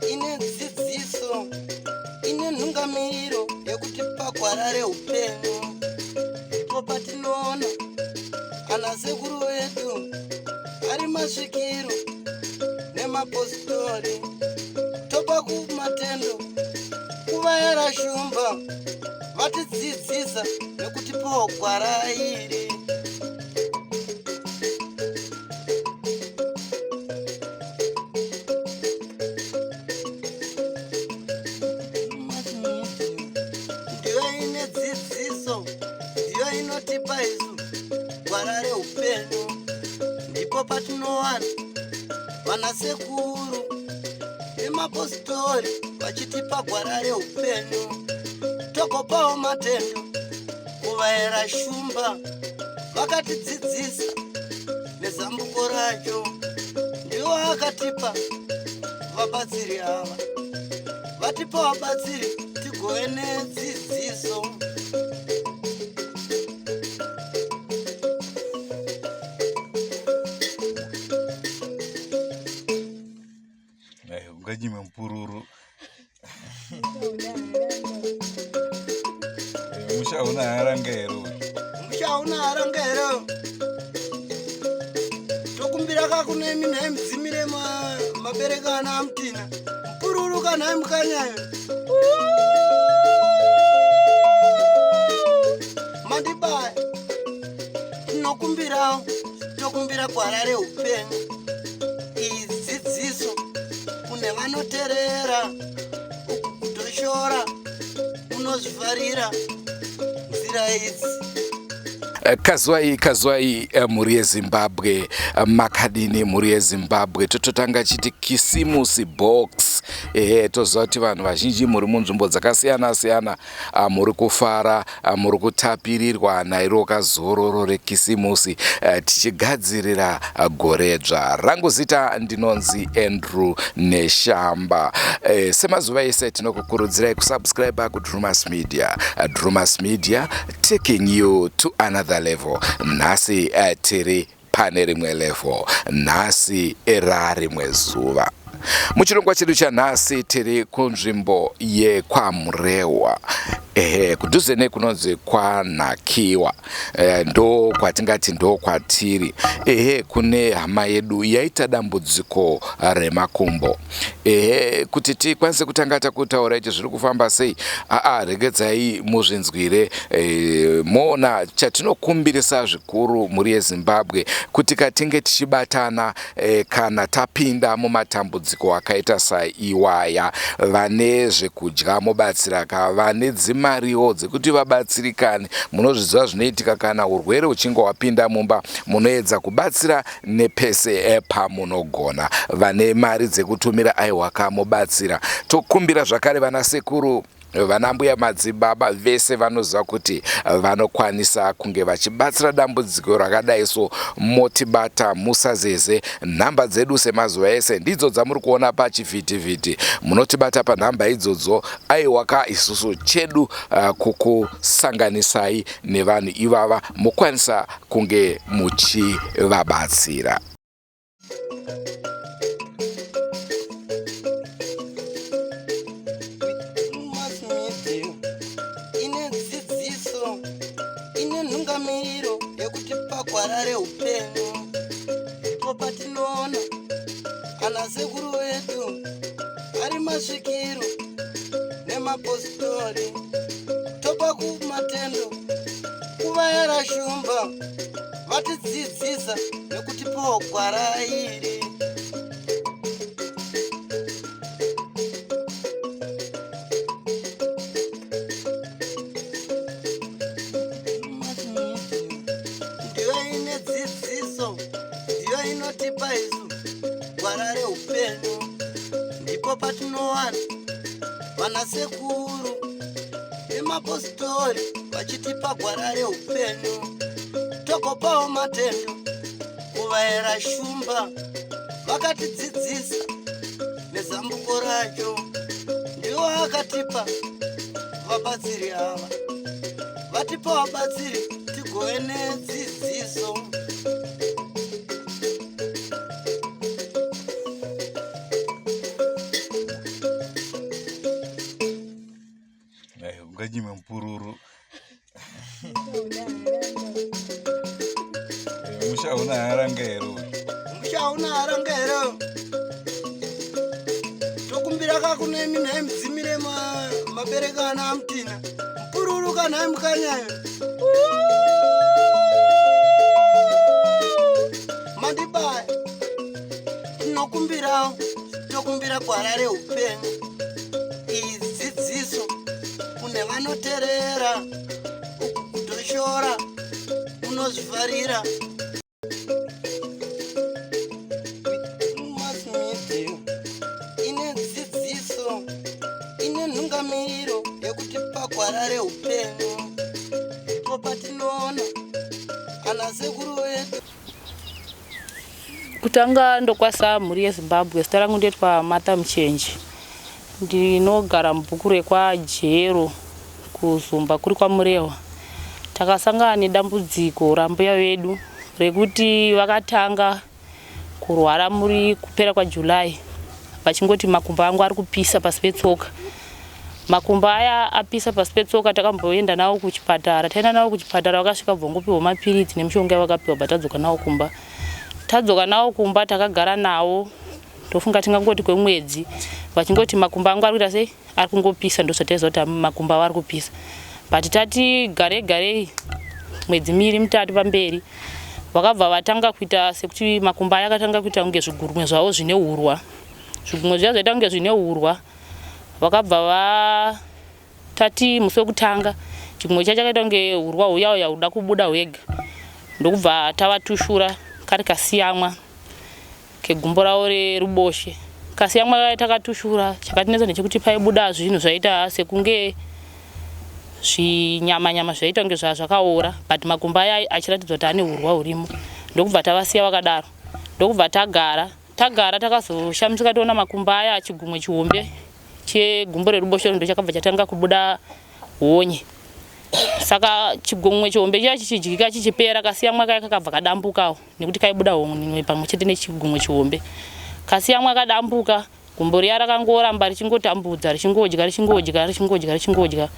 Ine dzidziso, ine nhungamiriro yekutipa gwara reupenyu. Ndipo patinoona ana sekuru vedu ari masvikiro nemapositori, topa kumatendo kuvayera shumba vatidzidzisa nekutipawo gwara iri. Ndiyo ine dzidziso, ndiyo inotipa isu gwara reupenyu. Ndipo patinowana vanasekuru nemapositori vachitipa gwara reupenyu, togopawo matendo kuvaera shumba vakatidzidzisa nezambuko racho. Ndiwo akatipa vabatsiri ava, vatipa vabatsiri tigove nedzidziso. Unganyime mupururu. Musha hauna haranga here? Musha hauna haranga here? Tokumbira kakunemi nhai mudzimire mabereka ana amutina mupururu kanhai mukanyayo mandibaya. Tinokumbirawo, tokumbira gwara reupenyu, iyi dzidziso kune vanoterera. Uku kutoshora unozvifarira nzira idzi. Kazwai kazwai, mhuri yeZimbabwe, makadini mhuri yeZimbabwe? Tototanga chiti Kisimusi box. Ehe, toziva kuti vanhu vazhinji muri munzvimbo dzakasiyana siyana, muri kufara, muri kutapirirwa nairoka zororo reKisimusi, tichigadzirira goredzva. Rangu zita ndinonzi Andrew Neshamba. Semazuva ese tinokukurudzirai kusubscribe kuDrumas Media. Drumas Media, taking you to another level. Nhasi tiri pane rimwe level, nhasi rarimwe zuva. Muchirongwa chedu chanhasi tiri kunzvimbo yekwaMurewa, ehe, kudhuze nekunonzi kwaNhakiwa. Ndo kwatingati ndo kwatiri. Ehe, kune hama yedu yaita dambudziko remakumbo. Ehe, kuti tikwanise kutanga takutaura ichi zviri kufamba sei, aa regedzai muzvinzwire. Moona chatinokumbirisa zvikuru mhuri yeZimbabwe kuti katinge tichibatana kana tapinda mumatambudziko akaita saiwaya. Vane zvekudya mobatsira ka, vane dzimariwo dzekuti vabatsirikane. Munozviziva zvinoitika kana urwere uchinge wapinda mumba, munoedza kubatsira nepese pamunogona. Vane mari dzekutumira, aiwa kamubatsira. Tokumbira zvakare vana sekuru, vana mbuya, madzibaba, vese vanoziva kuti vanokwanisa kunge vachibatsira dambudziko rakadai so, motibata, musazeze. Nhamba dzedu semazuva ese ndidzo dzamuri kuona pachivhitivhiti. Munotibata panhamba idzodzo. Aiwa ka, isusu chedu kukusanganisai nevanhu ivava, mokwanisa kunge muchivabatsira. Mass Media ine dzidziso, ine nhungamiriro yekutipa gwara reupenyu. Ndipo patinoona ana sekuru vedu ari masvikiro nemapositori, topa kumatendo kuvayera shumba vatidzidzisa nekutipawo gwara iri. Ndiyo ine dzidziso, ndiyo inotipa isu gwara reupenyu. Ndipo patinowana vana sekuru nemapositori vachitipa gwara reupenyu, togopawo matendo kuvaera shumba vakatidzidzisa nezambuko racho. Ndiwo akatipa vabatsiri ava, vatipa vabatsiri. Tigove nedzidziso. Unganyime mupururu. Musha hauna haranga here? Musha hauna haranga here? Tokumbira kakunemi nhai mudzimire mabereka ana amutina. Mupururu kanhai mukanyayo. Mandibaya. Tinokumbirawo, tokumbira gwara reupenyu. Iyi dzidziso kune vanoterera, uku kutoshora, unozvifarira. Mass media ine dzidziso, ine nhungamiro yekuti pagwara reupenyu ndipo patinoona ana sekuru vedu. Kutanga ndokwasa mhuri yeZimbabwe, zita rangu ndoitwa Martha Muchenje. Ndinogara mubhuku rekwaJero kuZumba kuri kwaMurehwa. Takasangana nedambudziko rambuya vedu rekuti vakatanga kurwara muri kupera kwaJuly vachingoti makumbo angu ari kupisa pasi petsoka. Makumbo aya apisa pasi petsoka takamboenda nawo kuchipatara. Taenda nawo kuchipatara vakasvika bvongopiwa mapiritsi nemishonga yavakapiwa batadzoka nawo kumba. Tadzoka nawo kumba takagara nawo ndofunga tingangoti kwemwedzi vachingoti makumbo angu ari kuita sei ari kungopisa ndozvataiziva kuti makumbo avo ari kupisa but tati garei garei mwedzi miiri mitatu pamberi vakabva vatanga kuita sekuti makumbo aya akatanga kuita kunge zvigurumwe zvavo zvine urwa zvigumwe zviya zvaita kunge zvine urwa vakabva vatati musi wekutanga chigumwe chiya chakaita kunge urwa huya uya huda kubuda hwega ndokubva tavatushura kari kasiyamwa kegumbo ravo reruboshe kasiyamwa kaya takatushura chakatinetsa ndechekuti paibuda zvinhu zvaita sekunge zvinyama nyama zvaita kunge zvakaora but makumbo aya achiratidza kuti ane urwa hurimo ndokubva tavasiya vakadaro ndokubva tagara tagara takazoshamisika toona makumbo aya chigumwe chihombe chegumbo reruboshe ndo chakabva chatanga kubuda honye saka chigumwe chihombe chiya chichidyika chichipera kasiyamwa kaya kakabva kadambukawo nekuti kaibuda honye pamwe chete nechigumwe chihombe kasiyamwa kadambuka gumbo riya rakangoramba richingotambudza richingodya richingodya richingodya richingodya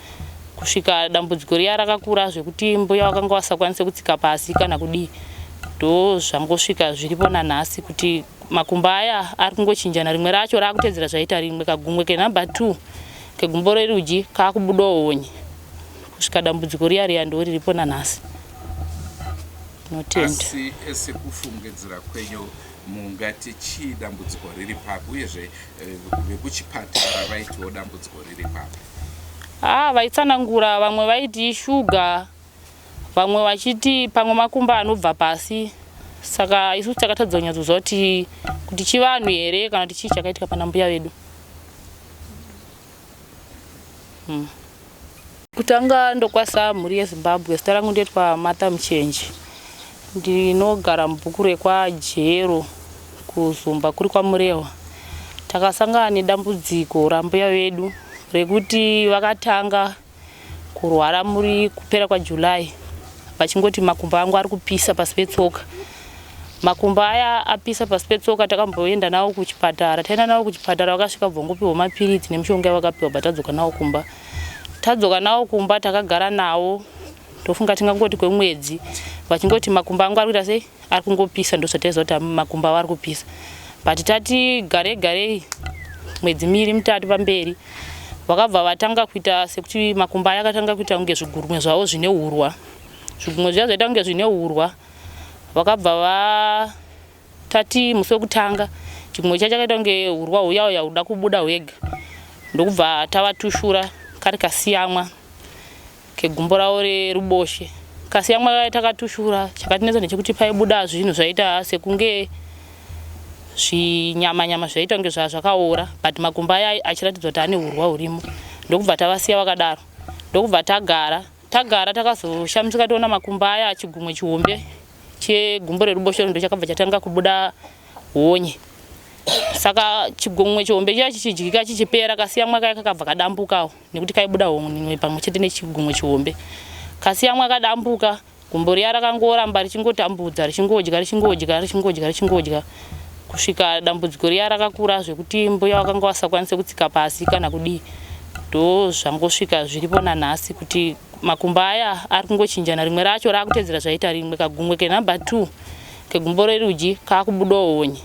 kusvika dambudziko riya rakakura zvekuti mbuya vakanga vasakwanise kutsika pasi kana kudii ndo zvangosvika zviripo nanhasi kuti makumbo aya ari kungochinjana rimwe racho raakutedzera zvaita rimwe kagumwe kenumber 2 kegumbo rerudyi kaakubudawo honye kusvika dambudziko riya riya ndo riripo nanhasi. Tinotenda. Asi sekufungidzira kwenyu mungati chii dambudziko riri papi uyezve vekuchipatara vaitiwo dambudziko riri papi? Ah, vaitsanangura vamwe vaiti ishuga vamwe vachiti pamwe makumbo anobva pasi saka isusu takatadza kunyatsoziva kuti kuti chivanhu here kana kuti chii chakaitika pana mbuya vedu. Kutanga ndokwasa mhuri yeZimbabwe, zita rangu ndoitwa Martha Muchenje. Ndinogara mubhuku rekwaJero kuZumba kuri kwaMurehwa. Takasangana nedambudziko rambuya vedu rekuti vakatanga kurwara muri kupera kwaJuly vachingoti makumbo angu ari kupisa pasi petsoka. Makumbo aya apisa pasi petsoka takamboenda nawo kuchipatara. Taenda nawo kuchipatara vakasvika bvongopiwa mapiritsi nemishonga yavakapiwa batadzoka nawo kumba. Tadzoka nawo kumba takagara nawo ndofunga tingangoti kwemwedzi vachingoti makumbo angu ari kuita sei ari kungopisa ndozvataiziva kuti makumbo avo ari kupisa but tati garei garei mwedzi miiri mitatu pamberi vakabva vatanga kuita sekuti makumbo aya akatanga kuita kunge zvigurumwe zvavo zvine urwa zvigumwe zviya zvaita kunge zvine urwa vakabva vatati musi wekutanga chigumwe chiya chakaita kunge urwa huya uya huda kubuda hwega ndokubva tavatushura kari kasiyamwa kegumbo ravo reruboshe kasiyamwa kaya takatushura chakatinetsa ndechekuti paibuda zvinhu zvaita sekunge zvinyama nyama zvaita kunge zvakaora but makumbo aya achiratidza kuti ane urwa hurimo ndokubva tavasiya vakadaro ndokubva tagara tagara takazoshamisika toona makumbo aya chigumwe chihombe chegumbo reruboshe ndo chakabva chatanga kubuda honye saka chigumwe chihombe chiya chichidyika chichipera kasiyamwa kaya kakabva kadambukawo nekuti kaibuda honye pamwe chete nechigumwe chihombe kasiyamwa kadambuka. Gumbo riya rakangoramba richingotambudza, richingodya, richingodya, richingodya, richingodya kusvika dambudziko riya rakakura zvekuti mbuya vakanga vasakwanise kutsika pasi kana kudii. Ndo zvangosvika zviripo nanhasi kuti makumbo aya ari kungochinjana, rimwe racho raakutedzera zvaita rimwe, kagumwe kenumber 2 kegumbo rerudyi kaakubudawo honye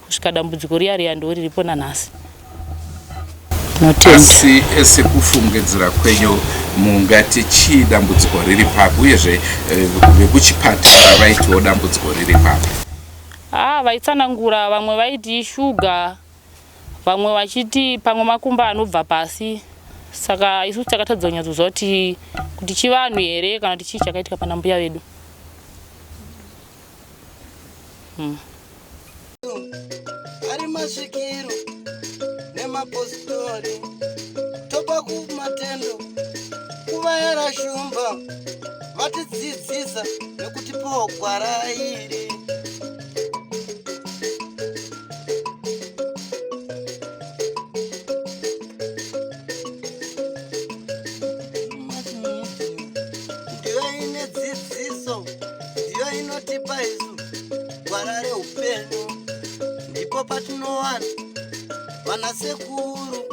kusvika dambudziko riya riya ndo riripo nanhasi. Asi sekufungidzira kwenyu mungati chii dambudziko riri papi, uyezve vekuchipatara vaitiwo dambudziko riri papi? Vaitsanangura, vamwe vaiti ishuga, vamwe vachiti pamwe makumbo anobva pasi. Saka isusu takatadza kunyatsoziva kuti chivanhu here kana kuti chii chakaitika pana mbuya vedu. Ari masvikiro nemapostori topa kumatendo kuvayera shumba vatidzidzisa nekutipawo gwara iri. Ndiyo ine dzidziso, ndiyo inotipa isu gwara reupenyu, ndipo patinowana vanasekuru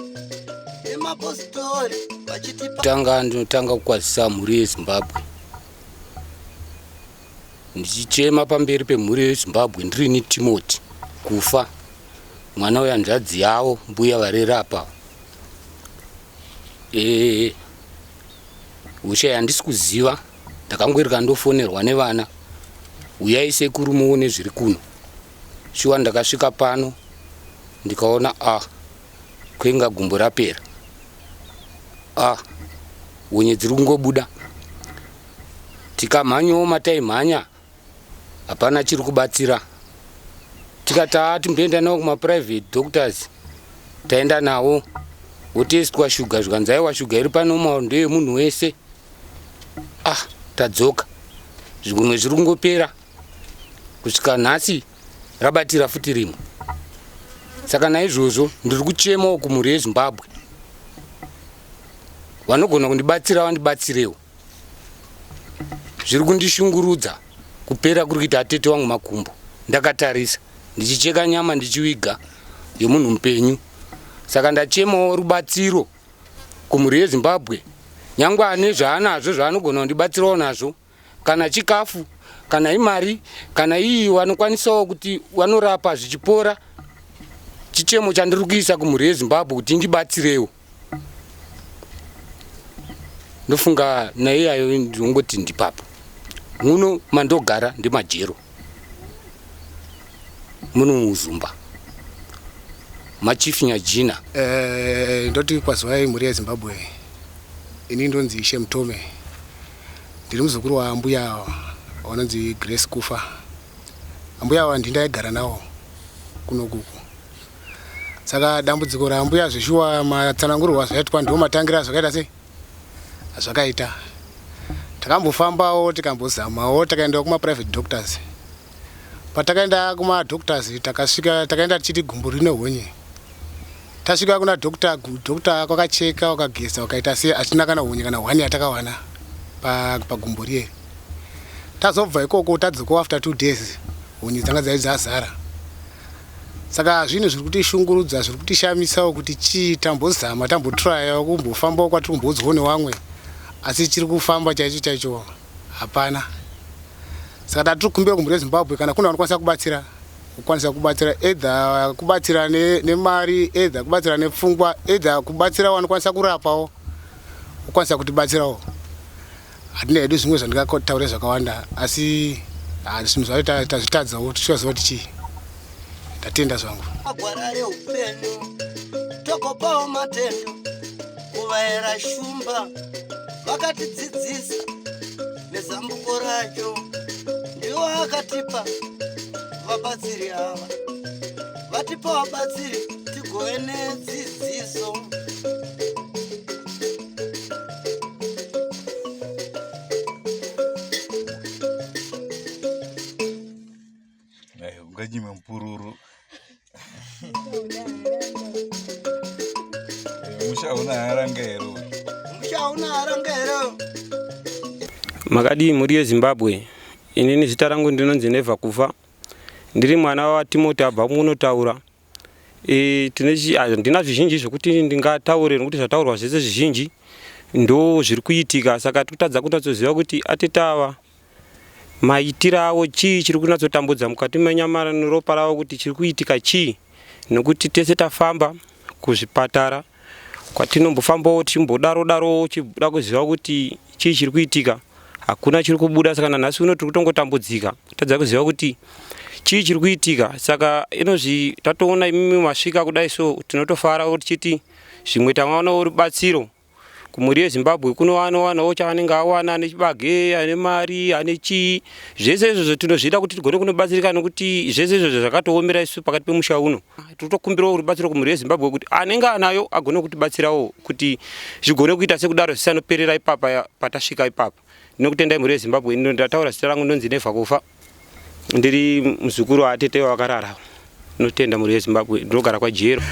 nemapostori vachitipa. Tanga ndinotanga kukwazisa mhuri yeZimbabwe ndichichema pamberi pemhuri yeZimbabwe. Ndirini Timothy Kufa, mwana wehanzvadzi yavo mbuya varerapa. Hosha yandisi kuziva, ndakangwereka ndofonerwa nevana, uyai sekuru muone zviri kuno. Shuwa ndakasvika pano ndikaona kwenga gumbo rapera, honye dziri kungobuda. Tikamhanyawo mataimhanya, hapana chiri kubatsira. Tikati timboenda navo kumaprivate doctors, taenda navo votestwa shuga, zvikanzi aiwa shuga iri panormal ndeyemunhu wese. Tadzoka, zvimwe zviri kungopera kusvika nhasi rabatira futi rimwe. Saka naizvozvo ndiri kuchemawo kumhuri yeZimbabwe, vanogona kundibatsira vandibatsirewo. Zviri kundishungurudza kupera kuri kuita atete wangu makumbo, ndakatarisa ndichicheka nyama ndichiviga yemunhu mupenyu. Saka ndachemawo rubatsiro kumhuri yeZimbabwe, nyangwe ane zvaanazvo zvaanogona kundibatsirawo nazvo, kana chikafu, kana imari, kana iyi vanokwanisawo kuti vanorapa zvichipora. Chichemo chandiri kuisa kumhuri yeZimbabwe kuti indibatsirewo. Ndofunga naiyayo ndinongoti ndipapo muno mandogara ndemajero muno muzumba machief Nyajina. Ndoti kwaziwai mhuri yeZimbabwe, ini ndonzi Ishe Mutome, ndiri muzukuru waambuya vanonzi Grace Kufa. Ambuya ava ndindaigara navo kuno kuku. Saka dambudziko raambuya zveshuwa matsanangurwa zvaitwa ndiwo matangira zvakaita sei zvakaita. Takambofambawo tikambozamawo, takaendawo kuma private doctors. Patakaenda kuma doctors takasvika, takaenda tichiti gumbo rine honye. Tasvika kuna doctor, doctor kwakacheka wakageza wakaita sei, hatina kana honye kana hwani yatakawana pagumbo riye. Tazobva ikoko tadzokawo after 2 days, honye dzanga dzai dzazara. Saka zvinhu zviri kutishungurudza, zviri kutishamisawo kuti chii. Tambozama, tambotraya kumbofambawo kwatiri kumbodzwawo nevamwe, asi chiri kufamba chaicho chaicho hapana. Saka tatiri kukumbira kumhuri yeZimbabwe, kana kune vanokwanisa kubatsira, kukwanisa kubatsira, either kubatsira nemari, either kubatsira nepfungwa, either kubatsira vanokwanisa kurapawo, kukwanisa kutibatsirawo. Hatina hedu zvimwe zvandingataure zvakawanda, asi zvinhu zvacho tazvitadzawo, tichivaziva kuti chii. Ndatenda zvangu. Gwara reupenyu tokopawo matendo kuvaera shumba vakatidzidzisa nezambuko racho, ndiwo akatipa vabatsiri ava, vatipa vabatsiri tigove nedzidziso. Unganyime mupururu musha una haranga here? Musha una haranga here? Makadii mhuri yeZimbabwe? Inini zita rangu ndinonzi Never Kufa. Ndiri mwana waTimoti abva kunotaura. E, tine handina zvizhinji zvekuti ndingataure nekuti zvataurwa zvese zvizhinji ndo zviri kuitika saka tikutadza kunyatsoziva kuti atete ava maitiro avo chii chiri kunyatsotambudza mukati menyama neropa ravo kuti chiri kuitika chii nekuti tese tafamba kuzvipatara kwatinombofambawo tichimbodaro darowo tichida kuziva kuti chii chiri kuitika hakuna chiri kubuda saka nanhasi uno tiri kutongotambudzika kutadza kuziva kuti chii chiri kuitika saka inozvi tatoona imimi masvika kudai so tinotofara tichiti zvimwe tawanawo rubatsiro kumhuri yezimbabwe kunowanowanawo chaanenge awana ane chibage ane mari ane chii zvese izvozvo tinozviita kuti tigone kunobatsirika nekuti zvese izvozvo zvakatoomera isu pakati pemusha uno tinotokumbirawo rubatsiro kumhuri yezimbabwe kuti anenge anayo agone kutibatsirawo kuti zvigone kuita sekudaro zvisanoperera ipapa patasvika ipapa ndinokutendai mhuri yezimbabwe ino ndataura zita rangu ndonzi neva kufa ndiri muzukuru waatete wakarara ndinotenda mhuri yezimbabwe ndinogara kwajero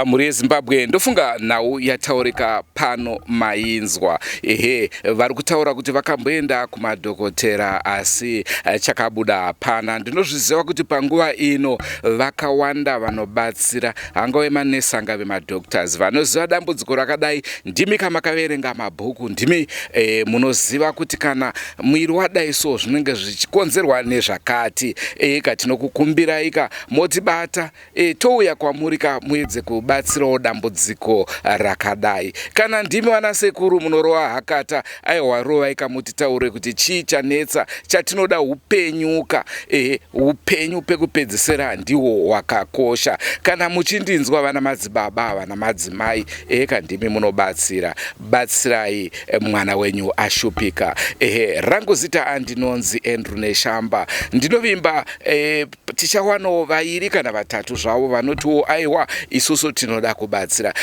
mhuri yezimbabwe ndofunga nhau yataurika pano mainzwa ehe vari kutaura kuti vakamboenda kumadhokotera asi eh, chakabuda hapana ndinozviziva kuti panguva ino vakawanda vanobatsira angave manesi angave madoctors vanoziva dambudziko rakadai ndimi kamakaverenga mabhuku ndimi e, munoziva kuti kana mwiri wadai so zvinenge zvichikonzerwa nezvakati eka tinokukumbirai ka motibata e, touya kwamuri ka muedze kubatsirawo dambudziko rakadai kana ndimi vana sekuru munorova hakata aiwa rovai kamutitaure kuti chii chanetsa chatinoda upenyuka e, upenyu pekupedzisira ndihwo hwakakosha kana muchindinzwa vana madzibaba vana madzimai eka ndimi munobatsira batsirai eh, mwana wenyu ashupika ehe rangu zita andinonzi Andrew Neshamba ndinovimba e, tichawanawo vairi kana vatatu zvavo vanotiwo aiwa isusu tinoda kubatsira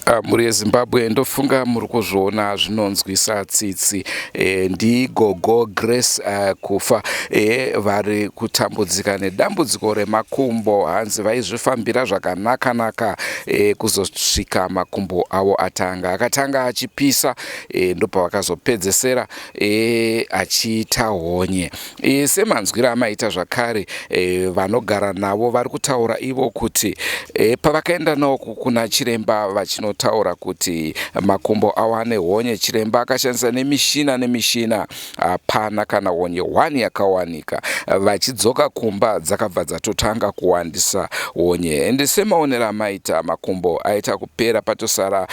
Ah, mhuri yezimbabwe ndofunga muri kuzviona zvinonzwisa tsitsi e, ndigogo grace uh, kufa e, vari kutambudzika nedambudziko remakumbo hanzi vaizvifambira zvakanaka-naka e, kuzosvika makumbo avo atanga akatanga achipisa e, ndopavakazopedzesera e, achiita honye e, semanzwiro amaita zvakare e, vanogara navo vari kutaura ivo kuti e, pavakaenda navo kuna chiremba vachinotaura kuti makumbo avo ane honye chiremba akashandisa nemishina nemishina hapana kana honye 1 yakawanika vachidzoka kumba dzakabva dzatotanga kuwandisa honye ende semaonero amaita makumbo aita kupera patosara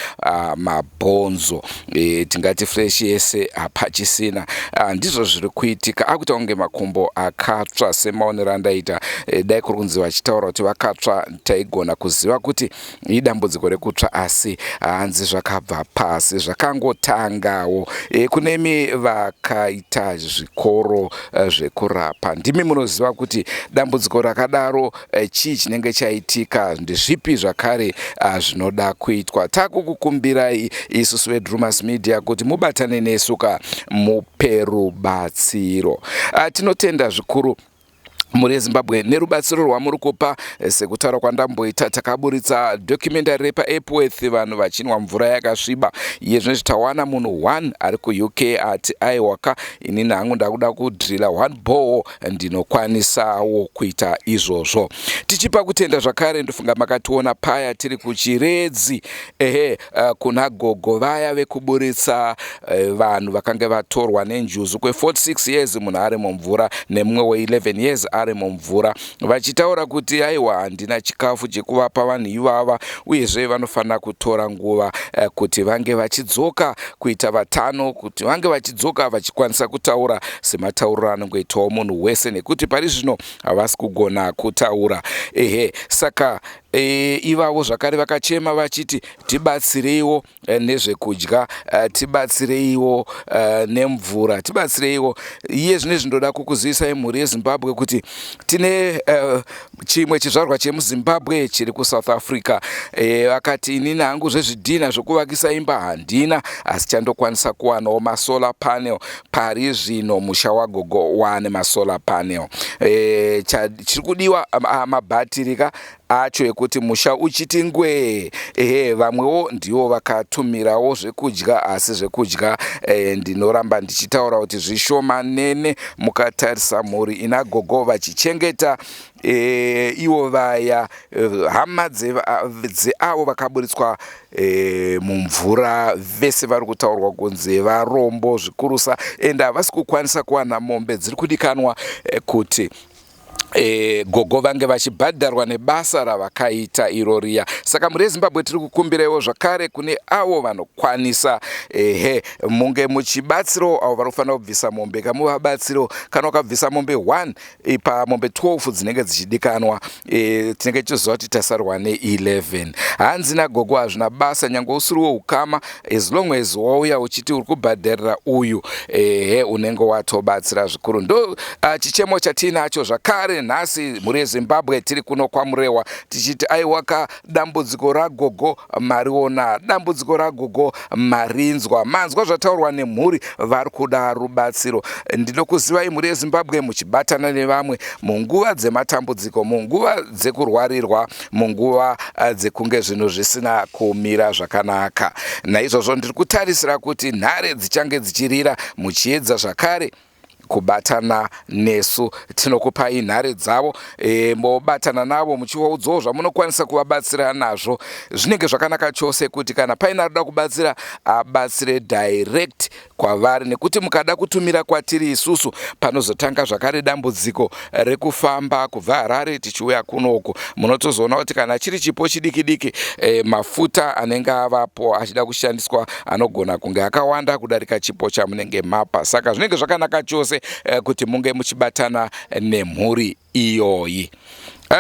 mabhonzo e, tingati fresh yese hapachisina ndizvo zviri kuitika akuita kunge makumbo akatsva semaonero andaita e, dai kuri kunzi vachitaura kuti vakatsva taigona kuziva kuti idambudziko rekutsva asi hanzi zvakabva pasi zvakangotangawo e, kunemi vakaita zvikoro e, zvekurapa ndimi munoziva kuti dambudziko rakadaro e, chii chinenge chaitika ndezvipi zvakare zvinoda kuitwa takukukumbirai isusu vedrumas media kuti mubatane nesu ka mupe rubatsiro tinotenda zvikuru mhuri yezimbabwe nerubatsiro rwamuri kupa eh, sekutaura kwandamboita takaburitsa documentary repaepworth vanhu vachinwa mvura yakasviba iye zvinezvi tawana munhu one ari kuuk ati aiwaka inini hangu ndakuda kudrilla one bore ndinokwanisawo kuita izvozvo tichipa kutenda zvakare ndofunga makationa paya tiri kuchiredzi ehe eh, kuna gogo vaya vekuburitsa eh, vanhu vakange vatorwa nenjuzu kwe46 years munhu ari mumvura nemumwe we11 years ari mumvura vachitaura kuti aiwa handina chikafu chekuvapa vanhu ivava uyezve vanofanira kutora nguva eh, kuti vange vachidzoka kuita vatano kuti vange vachidzoka vachikwanisa kutaura sematauriro anongoitawo munhu wese nekuti pari zvino havasi kugona kutaura ehe saka e, ivavo zvakare vakachema vachiti tibatsireiwo e, nezvekudya e, tibatsireiwo e, nemvura tibatsireiwo iye zvino zvindoda kukuzivisai mhuri yezimbabwe kuti tine e, chimwe chizvarwa chemuzimbabwe chiri kusouth africa vakati e, inini hangu zvezvidhina zvokuvakisa imba handina asi chandokwanisa kuwanawo masolar panel pari zvino musha wagogo wane masolar panel e, chiri kudiwa mabhatiri ka acho ekuti musha uchiti ngwee. Ehe, vamwewo ndivo vakatumirawo zvekudya, asi zvekudya e, ndinoramba ndichitaura kuti zvishomanene mukatarisa mhuri ina gogo vachichengeta e, ivo vaya e, hama dzeavo vakaburitswa e, mumvura vese vari kutaurwa kunzi varombo zvikurusa ende havasi kukwanisa kuwana mombe dziri kudikanwa e, kuti E, gogo vange vachibhadharwa nebasa ravakaita iro riya. Saka mhuri yeZimbabwe tiri kukumbiraiwo zvakare kune avo vanokwanisa, ehe, munge muchibatsirawo avo vari kufanira kubvisa mombe, kamuvabatsirawo. Kana ukabvisa mombe 1 pamombe 12 dzinenge dzichidikanwa, e, tinenge tichiziva kuti tasarwa ne11. Hanzi nagogo hazvina basa nyange usiri weukama, as long as wauya uchiti uri kubhadharira uyu, ehe, unenge watobatsira zvikuru. Ndo chichemo chatiinacho zvakare nhasi mhuri yeZimbabwe. Tiri kuno kwaMurewa tichiti aiwaka, dambudziko ragogo mariona, dambudziko ragogo marinzwa, manzwa zvataurwa nemhuri, vari kuda rubatsiro. Ndinokuzivai mhuri yeZimbabwe muchibatana nevamwe munguva dzematambudziko, munguva dzekurwarirwa, munguva dzekunge zvinhu zvisina kumira zvakanaka. Naizvozvo ndiri kutarisira kuti nhare dzichange dzichirira muchiedza zvakare kubatana nesu. Tinokupai nhare dzavo, e, mobatana navo muchivaudzawo zvamunokwanisa kuvabatsira nazvo. Zvinenge zvakanaka chose kuti kana paine arikuda kubatsira abatsire direct kwavari, nekuti mukada kutumira kwatiri isusu panozotanga zvakare dambudziko rekufamba kubva Harare tichiuya kunoku. Munotozoona kuti kana chiri chipo chidiki diki, e, mafuta anenge avapo achida kushandiswa anogona kunge akawanda kudarika chipo chamunenge mapa. Saka zvinenge zvakanaka chose e, kuti munge muchibatana nemhuri iyoyi.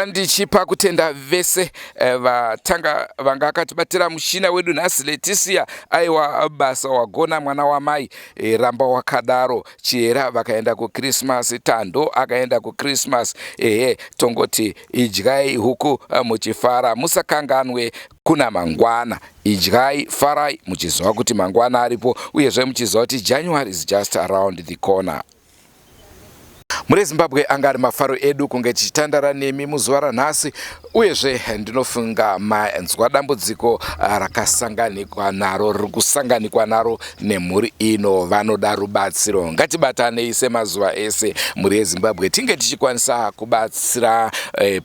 Ndichipa kutenda vese vatanga vanga akatibatira mushina wedu nhasi, Leticia, aiwa basa wagona mwana wamai, e, ramba wakadaro. Chihera vakaenda kuChristmas, Tando akaenda kuChristmas, ehe, tongoti idyai huku muchifara, musakanganwe kuna mangwana. Idyai, farai muchiziva kuti mangwana aripo, uyezve muchiziva kuti January is just around the corner. Mune Zimbabwe, anga ari mafaro edu kunge tichitandara nemi muzuva ranhasi. Uyezve ndinofunga manzwa dambudziko rakasanganikwa naro, riri kusanganikwa naro nemhuri ino. Vanoda rubatsiro. Ngatibatanei semazuva ese, mhuri yeZimbabwe, tinge tichikwanisa kubatsira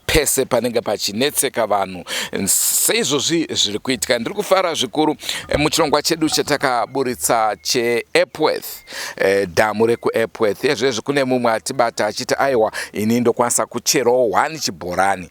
pese panenge pachinetseka vanhu seizvozvi zviri kuitika. Ndiri kufara zvikuru muchirongwa chedu chatakaburitsa cheEpworth, dhamu rekuEpworth. Ezvezvi kune mumwe atibata achiti aiwa, ini ndokwanisa kucherawo 1 chibhorani.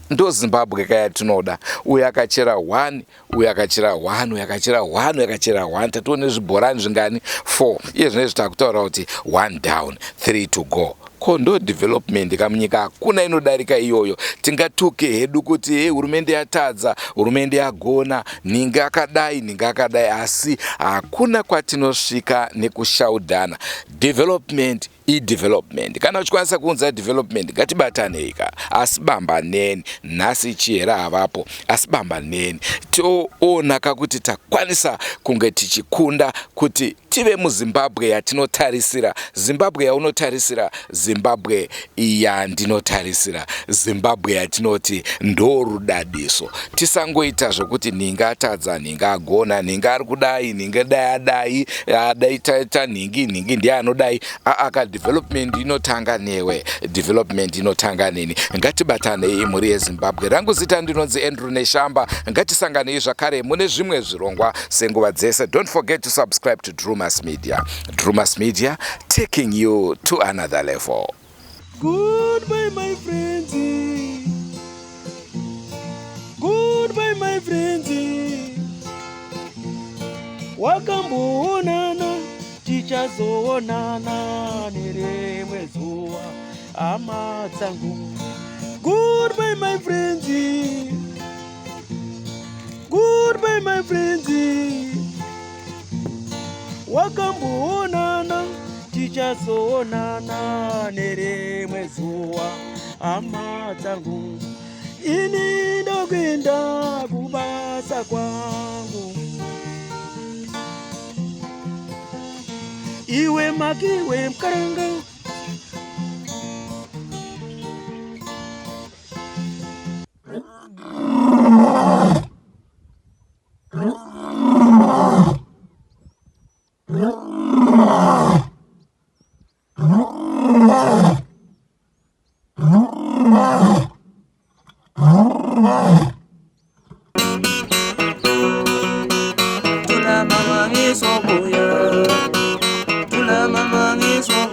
Ndo Zimbabwe kaya tinoda. Uyu akachera 1, uyu akachera 1, uyu akachera 1, uyu akachera 1, tatione zvibhorani zvingani? 4. Iye zvinezvi takutaura kuti 1 down, 3 to go. Ko ndo development kamunyika, hakuna inodarika iyoyo. Tingatuke hedu kuti he, hurumende yatadza, hurumende yagona, nhingi akadai, nhingi akadai, asi hakuna kwatinosvika nekushaudhana. Development idevelopment. Kana uchikwanisa kuunza development, ngatibatanei ka. Asi bamba neni nhasi Chihera havapo, asi bamba neni toona kakuti takwanisa kunge tichikunda kuti tive muZimbabwe yatinotarisira, Zimbabwe yaunotarisira, Zimbabwe yandinotarisira, Zimbabwe yatinoti ndorudadiso. Tisangoita zvokuti nhingi atadza, nhingi agona, nhingi ari kudai, nhingi dai adai adai, taita nhingi, nhingi ndiye anodai. Aka development inotanga newe, development inotanga neni. Ngatibatanei mhuri yeZimbabwe. Rangu zita ndinonzi Andrew Neshamba. Ngatisanganei zvakare mune zvimwe zvirongwa senguva dzese. Don't forget to subscribe to Drumas Media. Drumas Media, taking you to another level. Goodbye, my friends. Goodbye, my friends. Wakamboonana, tichazoonana nerimwe zuva, hama dzangu. Goodbye, my friends. Goodbye, my friends. Wakamboonana, tichazoonana nerimwe zuva, hama dzangu. Ini ndokuenda kubasa kwangu. Iwe makiwe mukaranga. mama ngizobuya, Thula mama ngizobuya.